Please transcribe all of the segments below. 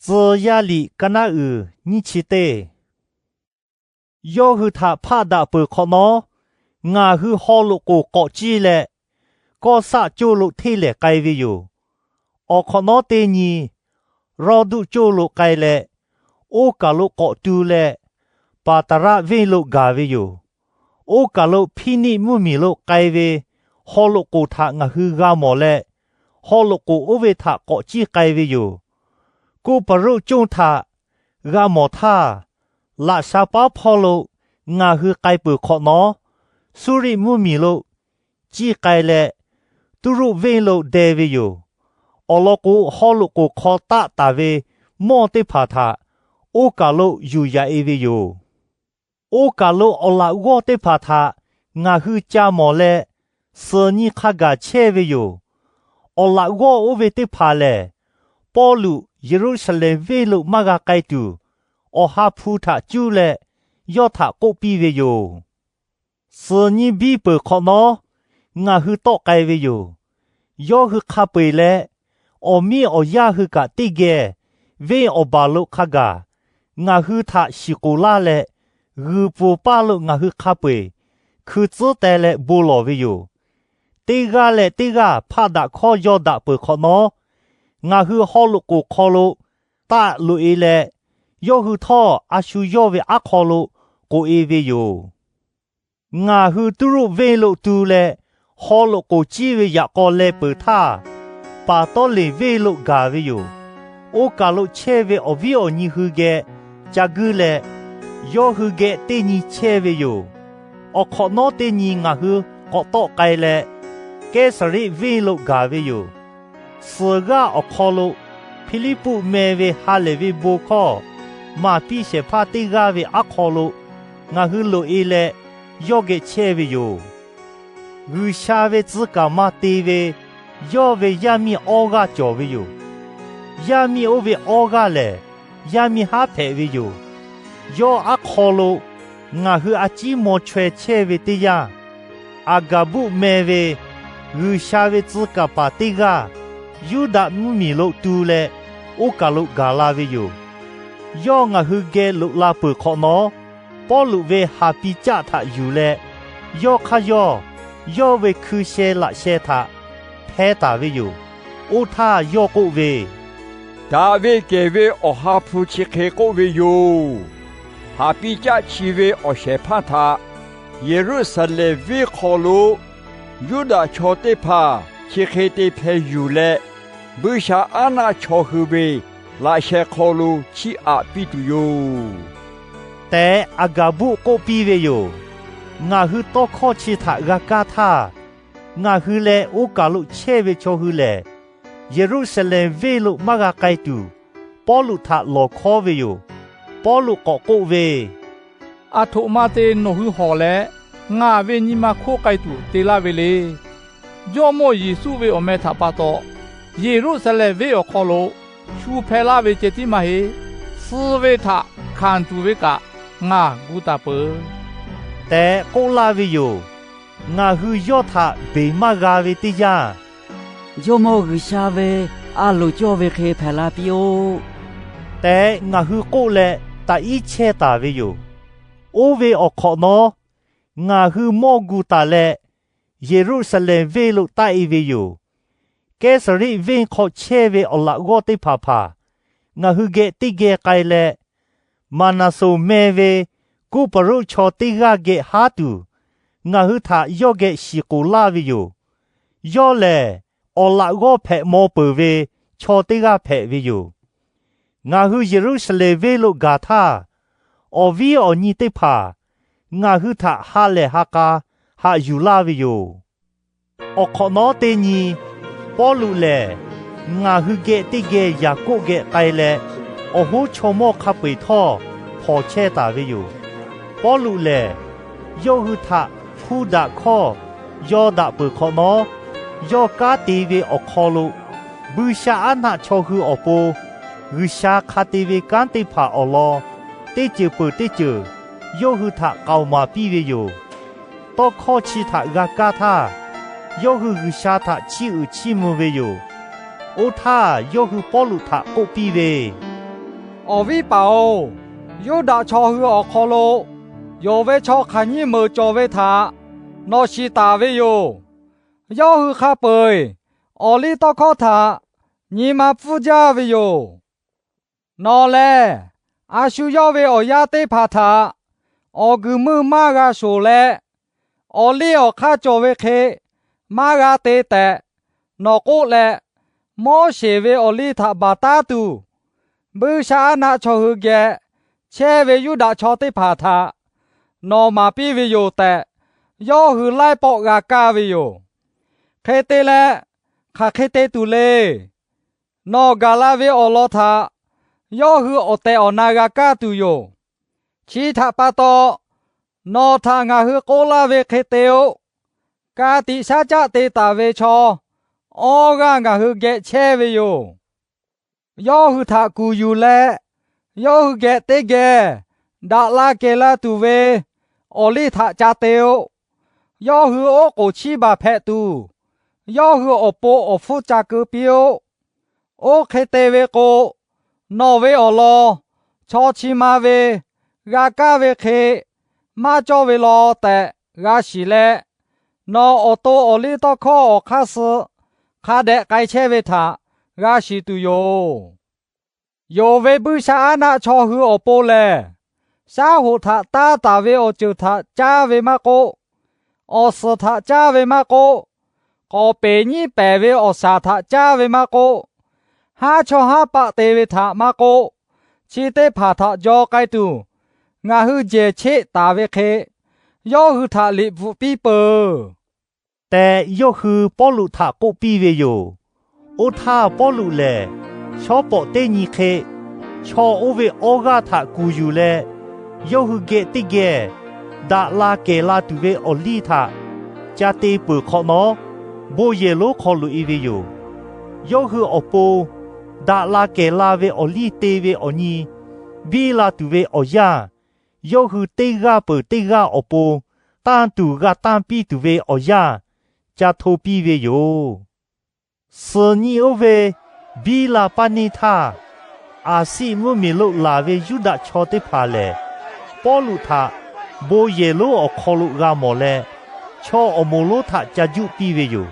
Tcuh yaˇ liꞈ ka naˉ uiˍ nyiˇ chi teˇ. Yawˇ hui htaꞈ hpaˆ daꞈ peuˬ hk'awꞈ nawˉ, ngaˬ hui haw loꞈ k'oˍ k'awꞈ ciˇ leh, kawˇ saˆ coˇ lo hteˇ lehˍ k'ai ve yoˬ. Awˬ hk'awꞈ nawˉ teˇ nyi, Rawˇ duˆ coˇ lo k'ai leh, oˇ kaˬ lo k'awꞈ tu leh, Paˍtaˍraˆ venˇ lo gaˬ ve yoˬ. Oˇ kaˬ lo Hpiˇniˆ mvuhˇmiˬ lo k'ai ve haw loꞈ k'oˍ htaꞈ ngaˬ hui g'a mawˬ leh, haw loꞈ k'oˍ oˇ ve htaꞈ k'awꞈ ciˇ k'ai ve yoˬ. Kuˇpaˍruˆ coˇ htaꞈ g'a mawˬ htaˇ, laꞈ sha paˉ hpawˇ lo ngaˬ hui k'ai peuˬ hk'awꞈ nawˉ, Suˇriˆ mvuhˇmiˬ lo ciˇ k'ai leh, Tuˇruˆ venˇ lo deh ve yoˬ. Awˬ lawn k'o, haw loꞈ k'oˍ hk'aw taˆ taˍ ve mawˇ teˇ hpaˍ htaꞈ oˇ kaˬ lo yuˬ yaꞈ e ve yoˬ. Oˇ kaˬ lo awˬ laꞈ g'awˇ teˇ hpaˍ htaꞈ ngaˬ hui ca mawˬ leh, suhˍ nyi hk'a gaˬ chehˇ ve yoˬ. Awˬ laꞈ g'awˇ oˇ ve teˇ hpaˍ lehˬ, Pawˇluꞈ Yeˍruˆsaˍlehnˍ venˇ lo maˇ g'a k'ai tuˬ, Awˬ ha hpu htaꞈ cuˇ leh yawˇ htaꞈ k'oˆ piˇ ve yoˬ. Suhˍ nyi biˇ peuˬ hk'awꞈ nawˉ, ngaˬ hui tawˆ k'ai ve yoˬ. Yawˇ hui hk'a peu eˬ leh, awˬ miˇ awˬ yaˇ hui kaꞈ teˇ geh venˇ awˬ baˬ lo hk'a gaˬ ngaˬ hui htaꞈ shiˍ k'oˍ laˇ leh, g'uiˬ pfuhˍ paˇ lo ngaˬ hui hk'a peu eˬ hkui tcuhˉ teh leh bon lawˬ ve yoˬ. Teˇ g'aˇ leh teˇ g'aˇ hpaˆ daꞈ hkawˇ yaw daꞈ peuˬ hk'awꞈ nawˉ, ngaˬ hui haw loꞈ k'oˍ hk'aw lo taˆ loꞈ e leh, yawˇ hui htawˇ a shu yawˇ ve aˉ hk'aw lo k'oꞈ e ve yoˬ. Ngaˬ hui Tuˇruˆ venˇ lo tu leh, haw loꞈ k'oˍ ciˇ ve yaꞈ k'aw leh peuˬ htaˇ, Paˍtawˇlenˍ venˇ lo gaˬ ve yoˬ. Oˇ kaˬ lo chehˇ ve awˬ viˉ awˬ nyi hui geh ca guiˇ leh, yawˇ hui geh teˇ nyi chehˇ ve yoˬ. Awˬ hk'awꞈ nawˉ teˇ nyi ngaˬ hui k'awꞈ tawˆ k'ai leh, Kehˉsaˍriˆ venˇ lo gaˬ ve yoˬ. Suhˍ g'aˇ awˬ hk'aw lo Hpiˇliˇpuˆ meh ve ha lehˬ ve bon hkawˇ maˍ piˇ shehˍ hpaˇ teˇ g'aˇ ve aˉ hk'aw lo ngaˬ hui loꞈ e leh yawˇ geh chehˇ ve yoˬ. G'uiˬsha ve tcuh kaˍ ma te ve yawˇ ve yaˇ miˇ awˇ g'aˇ cawˬ ve yoˬ. Yaˇ miˇ oˇ ve awˇ g'aˇ lehˬ, yaˇ miˇ haˉ hpehꞈ ve yoˬ. Yawˇ aˉ hk'aw lo ngaˬ hui a ciˉ maw chaweh chehˇ ve teˇ yanˇ, Aˍgaˍbuˆ meh ve G'uiˬsha ve tcuh kaˍ paˍ teˇ g'aˇ Yuˇdaꞈ mvuhˇmiˬ lo tu leh oˇ kaˬ lo gaˬ la ve yoˬ. Yawˇ ngaˬ hui geh loꞈ la peuˬ hk'awꞈ nawˉ, Pawˇluꞈ ve haˍ pi caˆ htaꞈ yuˬ leh, yawˇ hk'aˇ yawˇ, yawˇ ve hkui sheh laꞈ sheh htaꞈ hpeh taˍ ve yoˬ. Oˇ htaˇ yawˇ k'oˆ ve, Daꞈ ve kehˬ ve Awˬ ha hpu chi hk'e k'oˆ ve yoˬ. Haˍ pi caˆ chi ve awˬ shehˍ hpaˇ htaꞈ Yeˍruˆsaˍlehnˍ venˇ hk'aw lo Yuˇdaꞈ chaw teˇ hpaˍ chi hk'e te hpeh yuˬ leh, buiˇshaˆaˉnaˆ chaw hui ve laꞈ sheh hk'aw lo chiˇ aꞈ piˇ tuˬ yoˬ, tehꞈ Aˍgaˍbuˆ k'oˆ piˇ ve yoˬ. Ngaˬ hui tawˇ hkawˇ chi htaꞈ g'a kaˇ htaˇ, ngaˬ hui leh oˇ kaˬ lo chehˇ ve chaw hui lehˬ, Yeˍruˆsaˍlehnˍ venˇ lo maˇ g'a k'ai tuˬ, Pawˇluꞈ htaꞈ lawˬ hkawˉ ve yoˬ. Pawˇluꞈ k'awꞈ k'oˆ ve, Aˬ htoꞈ ma te nawˬ hui hawˬ leh, ngaˬ ve nyi ma hk'oˆ k'ai tuˬ te laˇ ve le. Jawˇmawˇ Yeˍsuˆ ve awˬ meh htaꞈ pa taw, Yeˍruˆsaˍlehnˍ venˇ awˬ hk'aw lo shu hpeh laˇ ve ceh tiˉ maˇ heˆ. Suh ve htaꞈ hkanˍ tuˬ ve kaꞈ ngaˬ gu taˍ peuˬ, tehꞈ k'oˆ laˇ ve yoˬ. Ngaˬ hui yawˇ htaꞈ beˬ maˇ g'a ve teˇ yanˇ, Jawˇmawˇ G'uiˬsha ve a loˍ cawˇ ve hk'e hpehꞈ la piˇ-oˆ, tehꞈ ngaˬ hui k'oˆ leh taꞈ iˉ chehˇ taˍ ve yoˬ. Oˇ ve awˬ hk'awꞈ nawˉ, ngaˬ hui mawˇ gu taˍ leh Yeˍruˆsaˍlehnˍ venˇ lo taˆ e ve yoˬ. Kehˉsaˍriˆ venˇ hk'aw chehˇ ve awˬ laꞈ g'awˇ teˇ hpaˍ hpaˍ ngaˬ hui geh teˇ geh k'ai leh, Maˍnaˍsoˍ meh ve Kuˇpaˍruˆ chaw teˇ g'aˇ geh haˉ tuˬ, ngaˬ hui htaꞈ yawˇ geh shiˍ k'oˍ laˇ ve yoˬ. Yawˇ lehˬ, awˬ laꞈ g'awˇ hpehꞈ maw peuˬ ve chaw teˇ g'aˇ hpehꞈ ve yoˬ. Ngaˬ hui Yeˍruˆsaˍlehnˍ venˇ lo gaˬ htaˇ, awˬ viˉ awˬ nyi teˇ hpaˍ ngaˬ hui htaꞈ ha lehˬ ha k'a haꞈ yuˬ laˇ ve yoˬ. Awˬ hk'awꞈ nawˉ teˇ nyi, Pawˇluꞈ lehˬ ngaˬ hui geh teˇ geh Yaˍkoˆ geh k'ai leh, awˬ hoˉ chaw mawˇ hk'a peu eˬ htawˇ hpawnˬ chehˇ taˍ ve yoˬ. Pawˇluꞈ lehˬ, yawˇ hui htaꞈ hpuˇ daꞈ hkawˇ yaw daꞈ peuˬ hk'awꞈ nawˉ, yawˇ kanˉ te ve awˬ hk'aw lo buiˇshaˆaˉnaˆ chaw hui awˬ pon G'uiˬsha hk'a te ve kanˉ teˇ hpaˍ awˬ lawn teˇ ceuˬ peuˬ teˇ ceuˬ yawˇ hui htaꞈ k'aoˍ maˍ piˇ ve yoˬ. Tawˇ hkawˇ chi htaꞈ g'a kaˇ htaˇ, yawˇ hui G'uiˬsha htaꞈ chiˇ uiˍ chiˇ mvuh ve yoˬ. Oˇ htaˇ yawˇ hui Pawˇluꞈ htaꞈ k'oˆ piˇ ve, Awˬ viˉ paˍ-oˬ, Yuˇdaꞈ chaw hui awˬ hk'aw lo yonˍ ve chaw hk'aˬ nyiˇ meunˍ cawˬ ve htaꞈ nawˬ shiˍ taˍ ve yoˬ. Yawˇ hui hk'a peu-eˬ awˬliˇtawˇhkawˇ htaꞈ nyi ma pfuhˇ jaˇ ve yoˬ. Nawˬ lehˬ, a shu yawˇ ve awˬ yaˇ teˇ hpaˍ htaꞈ awˬ guiˬ meuˇ maˇ g'a shoˍ leh, awˬliˇ awˬ hk'aˇ cawˬ ve hk'e maˇ g'a te tehꞈ nawˬ k'oˆ leh, Moˉseˍ ve awˬliˇ htaꞈ baˬ taˉ tuˬ, buiˇshaˆaˉnaˆ chaw hui geh chehˇ ve Yuˇdaꞈ chaw teˇ hpaˍ htaꞈ nawˬ maˍ piˇ ve yoˬ tehꞈ, yawˇ hui laiˉ pawˆ g'a kaˇ ve yoˬ. Hk'e te leh, hk'aˬ hk'e te tuˬ le. Nawˬ gaˬ la ve awˬ lawn htaꞈ yawˇ hui awˬ tehˬ awˬ na g'a kaˇ tuˬ yoˬ. Chi htaꞈ pa taw, nawˬ htaꞈ ngaˬ hui k'oˆ laˇ ve hk'e te-o. Ka tiꞈ shaˉ caˆ te taˍ ve chaw awˇ g'aˇ ngaˬ hui geh chehˇ ve yoˬ. Yawˇ hui htaꞈ kuˬ yuˬ leh, yawˇ hui geh teˇ geh daꞈ la kehˬ la tuˬ ve awˬliˇ htaꞈ ca te-o. Yawˇ hui oˉ k'oˍ chiˇ baˬ hpehꞈ tuˬ, yawˇ hui awˬ pon awˬ hpfuhˇ ca keu piˇ-oˆ. Oˇ hk'e te ve k'o, nawˬ ve awˬ lawn chaw chi ma ve g'a kaˇ ve hk'e maˇ cawˇ ve law tehꞈ g'a shiˍ leh, nawˬ awˬ to awˬliˇtawˇhkawˇ awˬ hk'aˇ suh hk'a dehꞈ k'ai chehˇ ve htaꞈ g'a shiˍ tuˬ yoˬ. Yonˍ ve buiˇshaˆaˉnaˆ chaw hui awˬ pon lehˬ, shaˉ hoꞈ htaꞈ taˇ taˍ ve awˬ ceuˬ htaꞈ caˇ ve maˇ k'oˆ, awˬ suhˍ htaꞈ caˇ ve maˇ k'oˆ, k'awˍ peˍ nyiˉ pehˍ ve awˬ shaˍ htaꞈ caˇ ve maˇ k'oˆ, haˉ chawˇ haˉ paˆ te ve htaꞈ maˇ k'oˆ, chi teˇ hpaˍ htaꞈ jaw k'ai tuˬ ngaˬ hui jehˬ cheˆ taˍ ve hk'e, yawˇ hui htaꞈ liꞈ bvuhꞈ piˇ peuˬ tehꞈ, yawˇ hui Pawˇluꞈ htaꞈ k'oˆ piˇ ve yoˬ. Oˇ htaˇ, Pawˇluꞈ lehˬ shawˉ pawˍ teˇ nyi hk'e chaw oˇ ve awˇ g'aˇ htaꞈ kuˬ yuˬ leh, yawˇ hui geh teˇ geh daꞈ la kehˬ la tuˬ ve awˬ liˇ htaꞈ ca te peuˬ hk'awꞈ nawˉ, bon yehˬ lonˉ hk'aw loꞈ-e ve yoˬ. Yawˇ hui awˬ pon daꞈ la kehˬ la ve awˬ liˇ te ve awˬ nyi biˇ la tuˬ ve awˬ yanˇ, yawˇ hui teˇ g'aˇ peuˬ teˇ g'aˇ awˬ pon tanˇ tuˬ g'a tanˇ piˇ tuˬ ve awˬ yanˇ ca hto piˇ ve yoˬ. Suhˍ nyi oˇ ve biˇ la paˇ neˇ htaˇ, Aˍsiˆ mvuhˇmiˬ lo laˬ ve Yuˇdaꞈ chaw teˇ hpaˍ lehˬ, Pawˇluꞈ htaꞈ bon yehˬ lonˉ awˬ hk'aw lo g'a mawˬ leh, chaw awˬ moˍ lonˉ htaꞈ ca juˆ piˇ ve yoˬ.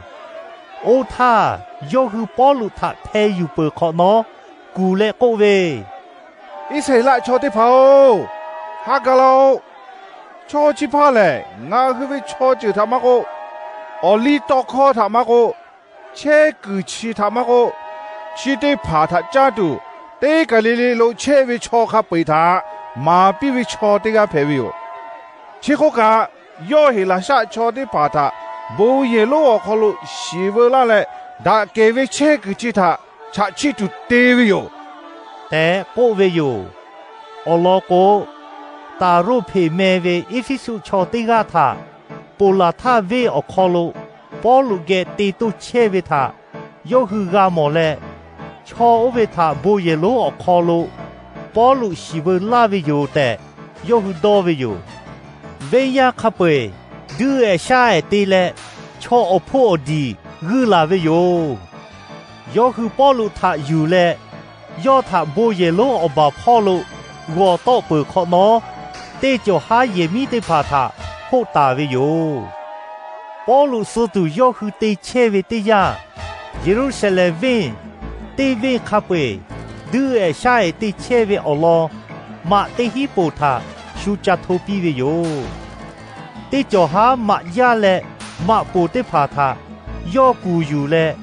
Oˇ htaˇ, yawˇ hui Pawˇluꞈ htaꞈ hpeh yuˬ peuˬ hk'awꞈ nawˉ kuˬ leh k'oˆ ve, Iˉsaˍreˍlaˆ chaw teˇ hpaˍ-oˬ, haˉ gaˬ laˇ-oˆ. Chaw chi hpaˇ lehˬ, ngaˬ hui ve chaw ceuˬ htaꞈ maˇ k'oˆ, awˬliˇtawˇhkawˇ htaꞈ maˇ k'oˆ, chehˇ kuiˬ chi htaꞈ maˇ k'oˆ, chi teˇ hpaˍ htaꞈ caˇ tuˬ teˇ kaˬ le le lo chehˇ ve chaw hk'a peu-eˬ htaꞈ maˍ piˇ ve chaw teˇ g'aˇ hpehꞈ ve yoˬ. Chi hk'oˆ kaꞈ, yawˇ Heˍlaˍsaˆ chaw teˇ hpaˍ htaꞈ bon yehˬ lonˉ awˬ hk'aw lo shiˍ veu laˇ leh, daꞈ kehˬ ve chehˇ kuiˬ chi htaꞈ chaꞈ chiˇ tuˬ te ve yoˬ tehꞈ k'oˆ ve yoˬ. Awˬ lawn k'o, Taˍroˇhpeˍ meh ve Eˇfeˇsuꞈ chaw teˇ g'aˇ htaꞈ ponˬ laˬ htaˇ venˇ awˬ hk'aw lo Pawˇluꞈ geh te toˇ chehˇ ve htaꞈ yawˇ hui g'a mawˬ leh, chaw oˇ ve htaꞈ bon yehˬ lonˉ awˬ hk'aw lo Pawˇluꞈ shiˍ veu laˇ ve yoˬ tehꞈ yawˇ hui dawˇ ve yoˬ. Venˇ yaˇ hk'a peu-eˬ duiˆ-ehˍ shaˉ-ehˍ te leh, chaw awˬ hponˇ awˬ diˬ g'uiˇ laˬ ve yoˬ. Yawˇ hui Pawˇluꞈ htaꞈ yuˬ leh, yawˇ htaꞈ bon yehˬ lonˉ awˬ baˬ hpawˇ lo g'awˬ tawˆ peuˬ hk'awꞈ nawˉ, teˇ cawˬ haˉ yehˬ miˉ teˇ hpaˍ htaꞈ hoˆ taˍ ve yoˬ. Pawˇluꞈ suh tuˬ yawˇ hui te chehˇ ve teˇ yanˇ, Yeˍruˆsaˍlehnˍ venˇ teˇ venˇ hk'a peu-eˬ duiˆ-ehˍ shaˉ-ehˍ te chehˇ ve awˬ lawn maꞈ teˇ hinˉ poˍ htaꞈ shu ca hto piˇ ve yoˬ. Teˇ cawˬ haˉ maꞈ yaˇ leh maꞈ poˍ teˇ hpaˍ htaꞈ yawˇ kuˬ yuˬ leh,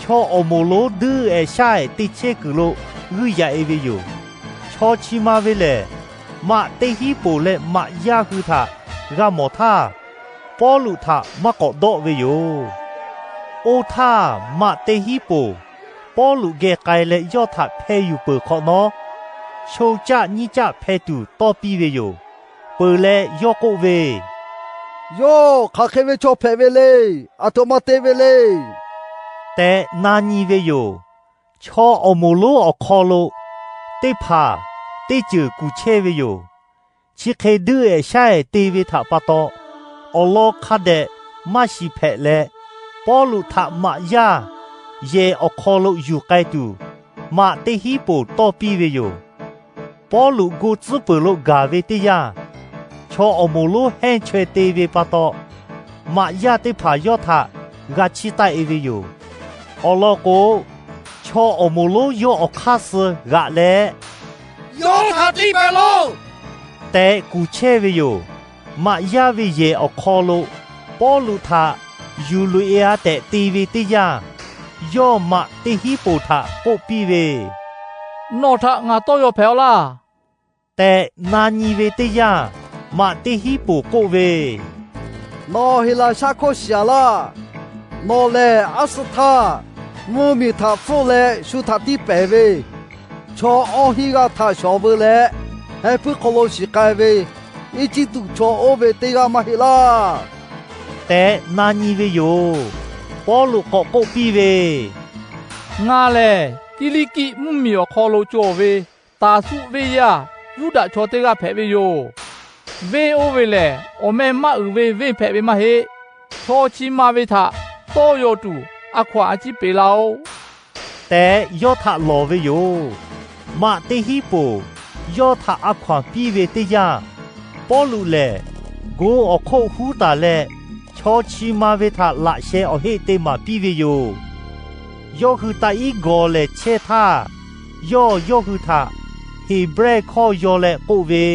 chaw awˬ moˍ lonˉ duiˆ-ehˍ shaˉ-ehˍ te chehˇ kuiˬ lo g'uiˇ yaꞈ-e ve yoˬ. Chaw chi ma ve lehˬ, maꞈ teˇ hinˉ poˍ leh maꞈ yaˇ hui htaꞈ g'a mawˬ htaˇ, Pawˇluꞈ htaꞈ maˇ k'awꞈ dawˆ ve yoˬ. Oˇ htaˇ, maꞈ teˇ hinˉ poˍ Pawˇluꞈ geh k'ai leh yawˇ htaꞈ hpeh yuˬ peuˬ hk'awꞈ nawˉ, sho caˆ nyiˇ caˆ hpeh tuˬ tawˇ piˇ ve yoˬ. Peuˬ leh yawˇ k'oˆ ve, Yawˇ hk'aˬ hk'e ve chaw hpehꞈ ve le. Aˬ htoꞈ ma te ve le tehꞈ na nyi ve yoˬ. Chaw awˬ moˍ lonˉ awˬ hk'aw lo teˇ hpaˍ teˇ ceuˬ kuˬ chehˇ ve yoˬ. Chi hk'e duiˆ-ehˍ shaˉ-ehˍ te ve htaꞈ pa taw, awˬ lawn hk'a dehꞈ maˇ shiˍ hpehꞈ leh, Pawˇluꞈ htaꞈ maꞈ yaˇ yehˬ awˬ hk'aw lo yuˬ k'ai tuˬ, maꞈ teˇ hinˉ poˍ tawˇ piˇ ve yoˬ. Pawˇluꞈ go tcuhˉ peuˬ lo gaˬ ve teˇ yanˇ, chaw awˬ moˍ lonˉ hehnˇ chaweh te ve pa taw, maꞈ yaˇ teˇ hpaˍ yawˇ htaꞈ g'a chiˇ taˆ e ve yoˬ. Awˬ lawn k'o, chaw awˬ moˍ lonˉ yawˇ awˬ hk'aˇ suh g'aꞈ leh, Yawˇ htaꞈ tiˇ pehˍ loˬ tehꞈ kuˬ chehˇ ve yoˬ. Maꞈ yaˇ ve yehˬ awˬ hk'aw lo Pawˇluꞈ htaꞈ yuˬ loꞈ e-a tehꞈ te ve teˇ yanˇ, yawˇ maꞈ teˇ hinˉ poˍ htaꞈ k'oˆ piˇ ve, Nawˬ htaꞈ ngaˬ tawˇ yaw hpehꞈ a laˇ tehꞈ na nyi ve teˇ yanˇ, maꞈ teˇ hinˉ poˍ k'oˆ ve, Nawˬ Heˍlaˍsaˆ hkawˇ shiˍ-a laˇ. Nawˬ lehˬ aˉ suhˉ htaˇ mvuhˇmiˬ htaꞈ hpfuhˆ leh shu htaꞈ tiˇ pehˍ ve, chaw awˇ hinˉ g'aˇ htaꞈ shawˍ veu leh, heh puiˉ hk'aw lo shiˍ k'ai ve Eˇjiˇtuꞈ chaw oˇ ve teˇ g'aˇ maˇ heˆ laˇ tehꞈ na nyi ve yoˬ. Pawˇluꞈ k'awꞈ k'oˆ piˇ ve, Ngaˬ lehˬ Kiˇliˇkiˆ mvuhˇmiˬ awˬ hk'aw lo cawˬ ve Taˍsuˆ venˇ yaˇ Yuˇdaꞈ chaw teˇ g'aˇ hpehꞈ ve yoˬ. Venˇ oˇ ve lehˬ, awˬ meh maˇ uiˍ ve venˇ hpehꞈ ve maˇ heˆ. Chaw chi ma ve htaꞈ tawˇ yaw tuˬ a hkaw-anˬ a ciˉ peꞈ laˇ-oˆ tehꞈ, yawˇ htaꞈ lawˬ ve yoˬ. Maꞈ teˇ hinˉ poˍ yawˇ htaꞈ a hkaw-anˬ piˇ ve teˇ yanˇ, Pawˇluꞈ lehˬ go awˬ hk'oˆ huˉ taˍ leh, chaw chi ma ve htaꞈ laꞈ sheh awˬ heˆ te maˍ piˇ ve yoˬ. Yawˇ hui taꞈ iˉ gawˬ lehˍ chehˇ htaˇ, yawˇ yawˇ hui htaꞈ Heˍbrehˇ hkawˇ yaw leh k'oˆ ve,